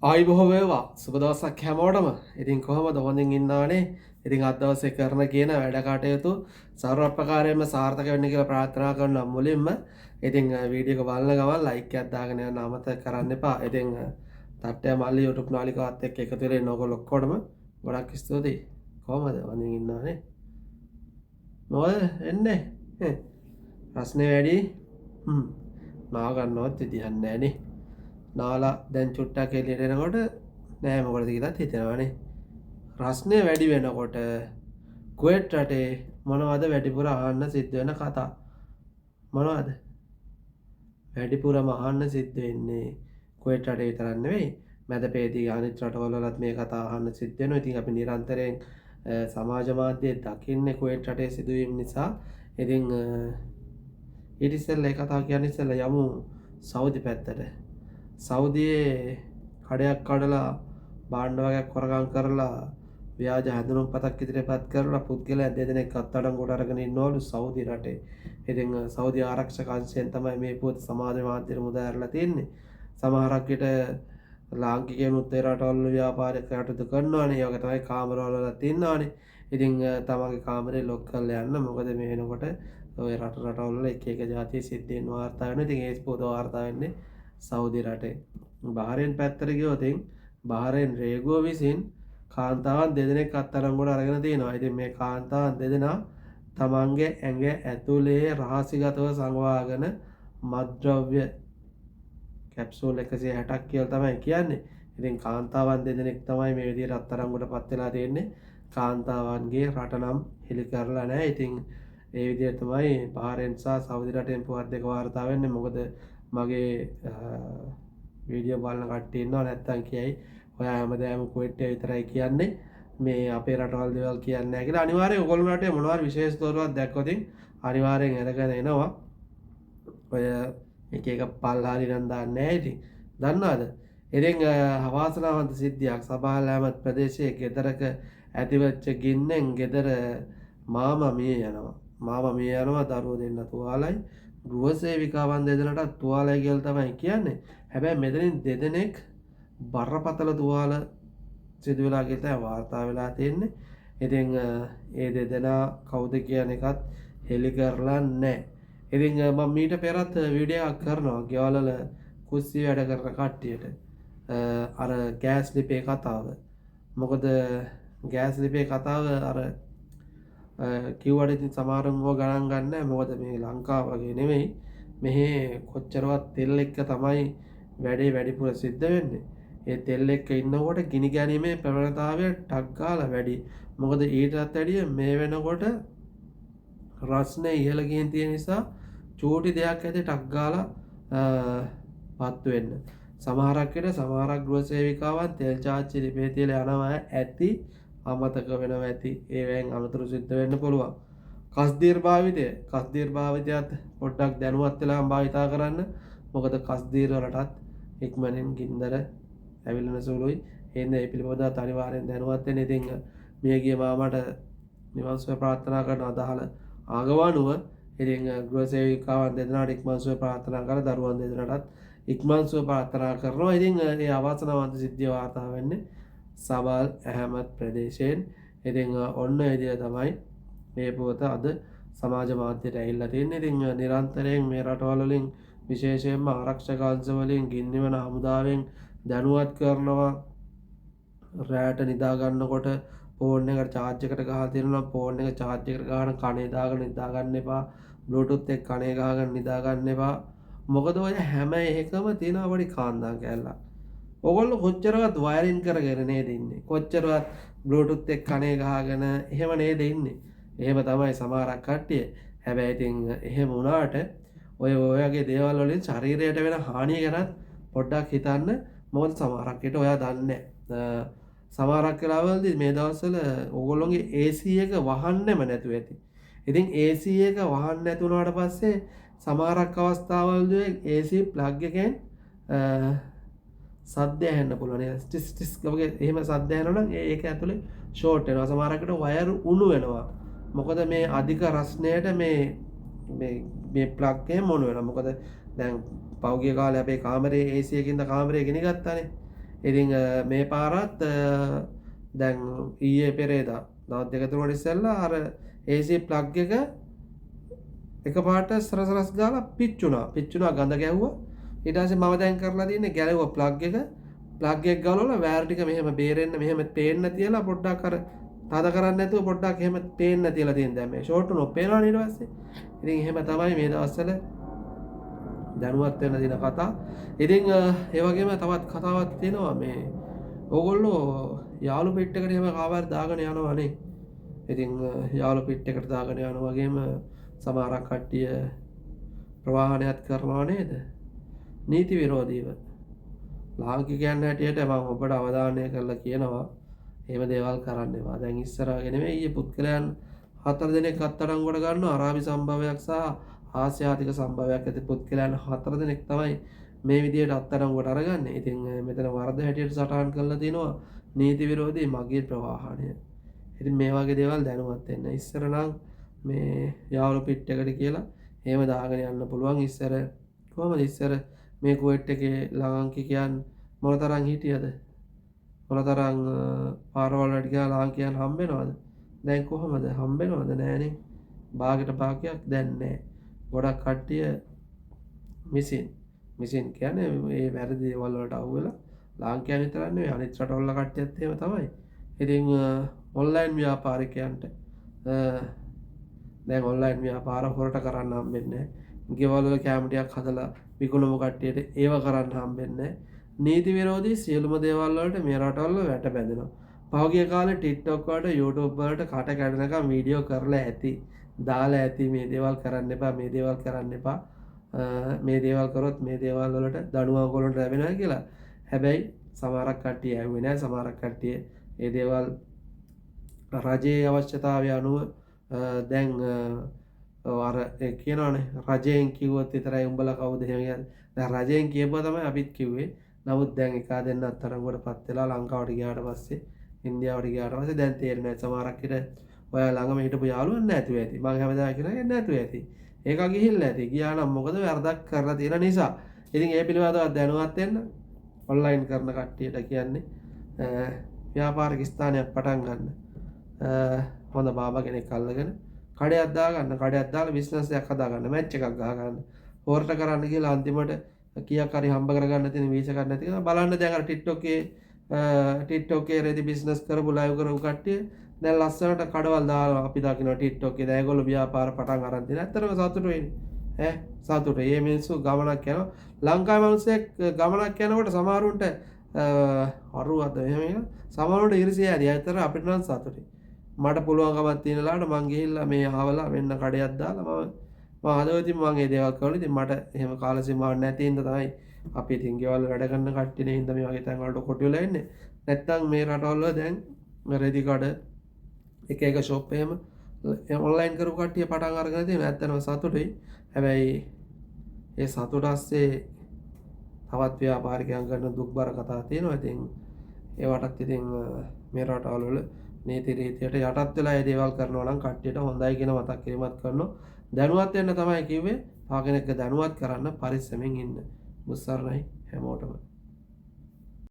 ආයිබෝ වේවා, සුබ දවසක් හැමෝටම. ඉතින් කොහොමද, හොඳින් ඉන්නවනේ? ඉතින් අද දවසේ කරන කියන වැඩ කටයුතු සර්ව ප්‍රකාරයෙන්ම සාර්ථක වෙන්න කියලා ප්‍රාර්ථනා කරනවා මුලින්ම. ඉතින් වීඩියෝ එක බලන ගමන් ලයික් එකක් දාගෙන යන්න අමතක කරන්න එපා. ඉතින් තට්ටය මල්ලි YouTube නාලිකාවත් එක්ක එකතු වෙලා ඉන්න ඔයගොල්ලෝ ඔක්කොටම ගොඩක් ස්තුතියි. කොහොමද, හොඳින් ඉන්නවනේ? මොකද එන්නේ? ප්‍රශ්නේ වැඩි. නා ගන්නවත් විදිහක් නෑනේ. නාලා දැන් චුට්ටක් එළියට එනකොට නෑ මොකටද කියලාත් හිතෙනවානේ. රස්නය වැඩි වෙනකොට කුවේට් රටේ මොනවද වැඩිපුර අහන්න සිද්ධ වෙන කතා? මොනවද? වැඩිපුරම අහන්න සිද්ධ වෙන්නේ කුවේට් රටේ විතරක් නෙවෙයි, මැද පෙරදිග අනිත් රටවල් වලත් මේ කතා අහන්න සිද්ධ වෙනවා. ඉතින් අපි නිරන්තරයෙන් සමාජ මාධ්‍යයේ දකින්නේ කුවේට් රටේ සිදුවීම් නිසා. ඉතින් ඊට ඉස්සෙල්ලා, ඒ කතාව කියන්න ඉස්සෙල්ලා යමු සෞදි පැත්තට. සෞදියේ කඩයක් කඩලා, භාණ්ඩ වගයක් හොරකම් කරලා, ව්‍යාජ හැඳුනුම්පතක් ඉදිරිපත් කරලා පුද්ගලයන් දෙදෙනෙක් අත්අඩංගුවට අරගෙන ඉන්නවලු සෞදි රටේ. ඉතින් සෞදි ආරක්ෂක අංශයෙන් තමයි මේ පුවත් සමාජ මාධ්‍යයට මුදා හැරලා තියෙන්නේ. සමහරක් විට ලාංකිකයනුත් ඒ රටවල් වල ව්‍යාපාර කටයුතු කරනවානේ. ඒ වගේ තමයි කාමරවල වලත් ඉන්නවානේ. ඉතින් තමන්ගේ කාමරේ ලොක් කරලා යන්න. මොකද මේ වෙනකොට ඔය රට රටවල් වල එක එක ජාතිය සිද්ධීන් වාර්තා වෙනවා. ඉතින් ඒ පුවත වාර්තා වෙන්නේ සෞදි රටේ. බහරේන් පැත්තට ගියොත් බහරේන් රේගුව විසින් කාන්තාවන් දෙදෙනෙක් අත්අඩංගුවට අරගෙන තියෙනවා. ඉතින් මේ කාන්තාවන් දෙදෙනා තමන්ගේ ඇඟ ඇතුලේ රහසිගතව සංගවාගෙන මත්ද්‍රව්‍ය කැප්සූල් 160ක් කියලා තමයි කියන්නේ. ඉතින් කාන්තාවන් දෙදෙනෙක් තමයි මේ විදිහට අත්අඩංගුවට පත් වෙලා තියෙන්නේ. කාන්තාවන්ගේ රට නම් හෙළි කරලා නැහැ. ඉතින් ඒ විදිහට තමයි බහරේන් සහ සෞදි රටෙන් පුවත් දෙක වාර්තා වෙන්නේ. මොකද මගේ වීඩියෝ බලන කට්ටිය ඉන්නවා නැත්තම් කියයි ඔයා හැමදාම කුවේට් විතරයි කියන්නේ, මේ අපේ රටවල් දේවල් කියන්නේ නැහැ කියලා. අනිවාර්යෙන් ඔයගොල්ලෝ රටේ මොනවා හරි විශේෂ තොරතුරක් දැක්කොත් අනිවාර්යෙන් අරගෙන එනවා. ඔය එක එක පල්හාරි නම් දාන්නේ නැහැ ඉතින්. දන්නවද? ඉතින් අවාසනාවන්ත සිද්ධියක්, සබාල් අහමද් ප්‍රදේශයේ ගෙදරක ඇතිවෙච්ච ගින්නෙන් ගෙදර මාමා මිය යනවා. මාමා මිය යනවා, දරුවෝ දෙන්න තුවාලයි. ගෘහ සේවිකාවන් දෙදෙනාටත් තුවාලයි කියලා තමයි කියන්නේ. හැබැයි මෙතනින් දෙදෙනෙක් බරපතල තුවාල සිදු වෙලා කියලා තමයි වාර්තා වෙලා තියෙන්නේ. ඉතින් ඒ දෙදෙනා කවුද කියන එකත් හෙළි කරලා නැහැ. ඉතින් මම මීට පෙරත් වීඩියෝ එකක් කරනවා ගෙවල් වල කුස්සිය වැඩ කරන කට්ටියට. අර ගෑස් ලිපේ කතාව. මොකද ගෑස් ලිපේ කතාව අර කිව්වට ඉතින් සමහරුන් ඕවා ගණන් ගන්න නැහැ. මොකද මේ ලංකාව වගේ නෙමෙයි. මෙහෙ කොච්චරවත් තෙල් එක්ක තමයි වැඩේ වැඩිපුර සිද්ධ වෙන්නේ. ඒ තෙල් එක්ක ඉන්නකොට ගිනි ගැනීමේ ප්‍රවණතාවය ටක් ගාලා වැඩි. මොකද ඊටත් වැඩිය මේ වෙනකොට රස්නේ ඉහළ ගිහින් තියෙන නිසා චූටි දෙයක් ඇති ටක් ගාලා පත්තු වෙන්න. සමහරක් විට සමහරක් ගෘහ සේවිකාවන් තෙල් චාච්චි ලිපේ තියලා යනවා ඇති, අමතක වෙනවා ඇති. ඒවෙන් අනතුරු සිද්ධ වෙන්න පුළුවන්. කස්දීර් භාවිතය, කස්දීර් භාවිතයත් පොඩ්ඩක් දැනුවත් වෙලාම භාවිතා කරන්න. මොකද කස්දීර් වලටත් ඉක්මනින් ගින්දර ඇවිලෙන සුළුයි. ඒ හින්දා ඒ පිළිබඳව අනිවාර්යෙන් දැනුවත් වෙන්න. ඉතින් මියගිය මාමට නිවන් සුව ප්‍රාර්ථනා කරන අදහල ආගමනුව. ඉතින් ගෘහ සේවිකාවන් දෙදෙනාට ඉක්මන් සුව ප්‍රාර්ථනා කරලා දරුවන් දෙදෙනාටත් ඉක්මන් සුව ප්‍රාර්ථනා කරනවා. ඉතින් ඒ අවාසනාවන්ත සිද්ධිය වාර්තා වෙන්නේ සබාල් ඇහමද් ප්‍රදේශයෙන්. ඉතින් ඔන්න ඒ විදිය තමයි මේ පුවත අද සමාජ මාධ්‍යයට ඇවිල්ලා තියෙන්නේ. ඉතින් නිරන්තරයෙන් මේ රටවල් වලින්, විශේෂයෙන්ම ආරක්ෂක අංශ වලින්, ගින්නිවන හමුදාවෙන් දැනුවත් කරනවා, රෑට නිදා ගන්නකොට ෆෝන් එකට චාර්ජ් එකට ගහලා තියෙනවා නම් ෆෝන් එක චාර්ජ් එකට ගහන කනේ දාගෙන නිදා ගන්න එපා. බ්ලූටූත් එක කනේ ගහගෙන නිදා ගන්න එපා. මොකද ඔය හැම එකම තියෙනවා පොඩි කාන්දම් කෑල්ලක්. ඔයගොල්ලෝ කොච්චරවත් වයරින් කරගෙන නේද ඉන්නේ? කොච්චරවත් බ්ලූටූත් එක කනේ ගහගෙන එහෙම නේද ඉන්නේ? එහෙම තමයි සමහරක් කට්ටිය. හැබැයි ඉතින් එහෙම වුණාට ඔය ඔය වගේ දේවල් වලින් ශරීරයට වෙන හානිය ගැනත් පොඩ්ඩක් හිතන්න. මොකද සමහරක් විට ඔයා දන්නේ නැහැ. සමහරක් වෙලාවලදී මේ දවස්වල ඕගොල්ලොන්ගේ AC එක වහන්නෙම නැතුව ඇති. ඉතින් AC එක වහන්න නැති වුණාට පස්සේ සමහරක් අවස්ථාවලදී AC plug එකෙන් සද්ද ඇහෙන්න පුළුවන්. ඒ ටිස් ටිස් වගේ එහෙම සද්ද ඇහෙනවා නම් ඒක ඇතුලේ ෂෝට් වෙනවා. සමහරකට වයර් උණු වෙනවා. මොකද මේ අධික රස්නයට මේ මේ මේ ප්ලග් එකෙන් උණු වෙනවා. මොකද දැන් පහුගිය කාලේ අපේ කාමරේ AC එකකින්ද කාමරේ ගිනි ගත්තානේ. ඉතින් මේ පාරත් දැන් ඊයේ පෙරේදා දවස් දෙක තුනකට ඉස්සෙල්ලා අර AC plug එක එකපාරට සරසරස් ගාලා පිච්චුණා. පිච්චුණා, ගඳ ගැහුවා. ඊට පස්සේ මම දැන් කරලා තියෙන්නේ ගැලෙව්වා ප්ලග් එක. ප්ලග් එක ගලවලා වයර් ටික මෙහෙම බේරෙන්න මෙහෙම පේන්න තියලා පොඩ්ඩක් අර තද කරන්නේ නැතුව පොඩ්ඩක් එහෙම පේන්න තියලා තියෙන දැන් මේ ෂෝට් උනොත් පේනවනේ ඊට පස්සේ. ඉතින් එහෙම තමයි මේ දවස්වල දැනුවත් වෙන දින කතා. ඉතින් ඒ වගේම තවත් කතාවක් තියෙනවා. මේ ඕගොල්ලෝ යාළු පිට් එකට එහෙම කාව හරි දාගෙන යනවා නේ. ඉතින් යාළු පිට් එකට දාගෙන යනවා වගේම සමහරක් කට්ටිය ප්‍රවාහනයක් කරනවා නේද? නීති විරෝධීව. ලාංකිකයන් හැටියට මම ඔබට අවධානය කරලා කියනවා, එහෙම දේවල් කරන්න එපා. දැන් ඉස්සර වගේ නෙමෙයි. ඊයේ පුද්ගලයන් 4 දෙනෙක් අත්අඩංගුවට ගන්නවා. අරාබි සම්භවයක් සහ ආසියාතික සම්භවයක් ඇති පුද්ගලයන් 4 දෙනෙක් තමයි මේ විදිහට අත්අඩංගුවට අරගන්නේ. ඉතින් මෙතන වරද හැටියට සටහන් කරලා තිනවා නීති විරෝධී මගී ප්‍රවාහනය. ඉතින් මේ වගේ දේවල් දැනුවත් වෙන්න. ඉස්සර නම් මේ යාළු පිට් එකට කියලා එහෙම දාගෙන යන්න පුළුවන්. ඉස්සර කොහමද, ඉස්සර මේ කුවේට් එකේ ලාංකිකයන් මොනතරම් හිටියද? මොනතරම් පාරවල් වලට ගියා ලාංකිකයන් හම්බ වෙනවද? දැන් කොහමද, හම්බ වෙනවද? නෑනේ. භාගයට භාගයක් දැන් නෑ. ගොඩක් කට්ටිය මිසින්. මිසින් කියන්නේ මේ වැරදි දේවල් වලට අහු වෙලා. ලාංකිකයන් විතරක් නෙවෙයි, අනිත් රටවල කට්ටියත් එහෙම තමයි. ඉතින් ඔන්ලයින් ව්‍යාපාරිකයන්ට දැන් ඔන්ලයින් ව්‍යාපාර හොරට කරන්න හම්බෙන්නේ නැහැ. ගෙවල් වල කැම ටිකක් හදලා විකුණමු කට්ටියට ඒව කරන්න හම්බෙන්නේ නැහැ. නීති විරෝධී සියලුම දේවල් වලට මේ රටවල වැට බැඳෙනවා. පහුගිය කාලේ TikTok වලට, YouTube වලට කට කැඩෙනකම් වීඩියෝ කරලා ඇති. දාලා ඇති මේ දේවල් කරන්න එපා, මේ දේවල් කරන්න එපා. මේ දේවල් කරොත් මේ දේවල් වලට දඬුවම් ඔයගොල්ලන්ට ලැබෙනවා කියලා. හැබැයි සමහරක් කට්ටිය ඇහුවේ නෑ. සමහරක් කට්ටිය ඒ දේවල් රජයේ අවශ්‍යතාවය අනුව දැන් අර කියනවනේ රජයෙන් කිව්වොත් විතරයි උඹලා කවුද එහෙම කියන්නේ. දැන් රජයෙන් කියපුවා තමයි අපිත් කිව්වේ. නමුත් දැන් එකා දෙන්න අත්අඩංගුවට පත් වෙලා ලංකාවට ගියාට පස්සේ, ඉන්දියාවට ගියාට පස්සේ දැන් තේරෙනවා සමහරක් හිට ඔයා ළඟම හිටපු යාළුවන් නැතුව ඇති. මං හැමදාම කියනවා නැතුව ඇති. ඒක ගිහිල්ලා ඇති. ගියා නම් මොකද වැරදක් කරලා තියෙන නිසා. ඉතින් ඒ පිළිබඳව දැනුවත් වෙන්න ඔන්ලයින් කරන කට්ටියට කියන්නේ ව්‍යාපාරික ස්ථානයක් පටන් ගන්න. හොඳ බාබා කෙනෙක් අල්ලගෙන කඩයක් දාගන්න, කඩයක් දාලා බිස්නස් එකක් හදාගන්න, මැච් එකක් ගහගන්න. හොරට කරන්න කියලා අන්තිමට කීයක් හරි හම්බ කරගන්න තියෙන වීසා එකක් නැති කියලා බලන්න. දැන් අර TikTok එකේ රෙදි බිස්නස් කරපු, ලයිව් කරපු කට්ටිය දැන් ලස්සනට කඩවල් දාලා අපි දකිනවා TikTok එකේ. දැන් ඒගොල්ලෝ ව්‍යාපාර පටන් අරන් තියෙනවා. ඇත්තටම සතුටු වෙන්නේ. ඈ සතුටු. මේ මිනිස්සු ගමනක් යනවා. ලංකාවේ මිනිස්සෙක් ගමනක් යනකොට සමහරුන්ට අරුවද එහෙම එක සමහරුන්ට ඊර්ෂ්‍යා ඇති. ඇත්තට අපිට නම් සතුටුයි. මට පුළුවන්කමක් තියෙන වෙලාවට මං ගිහිල්ලා මේ අහවලා මෙන්න කඩයක් දාලා මම මං හදවතින්ම මං ඒ දේවල් කරනවා. ඉතින් මට එහෙම කාල සීමාවක් නැති හින්දා තමයි අපි ඉතින් ගෙවල් වැඩ කරන කට්ටියනේ හින්දා මේ වගේ තැන් වලට කොටු වෙලා ඉන්නේ. නැත්තම් මේ රටවල් වල දැන් රෙදි කඩ එක එක ෂොප් එහෙම ඔන්ලයින් කරපු කට්ටිය පටන් අරගෙන තියෙනවා. ඇත්තටම සතුටුයි. හැබැයි ඒ සතුට අස්සේ තවත් ව්‍යාපාරිකයන් කරන දුක්බර කතා තියෙනවා. ඉතින් ඒවටත් ඉතින් මේ රටවල් වල නීති රීතියට යටත් වෙලා ඒ දේවල් කරනවා නම් කට්ටියට හොඳයි කියන මතක් කිරීමත් කරනවා. දැනුවත් වෙන්න තමයි කිව්වේ. තව කෙනෙක්ව දැනුවත් කරන්න පරිස්සමෙන් ඉන්න. බුස්සරණයි හැමෝටම.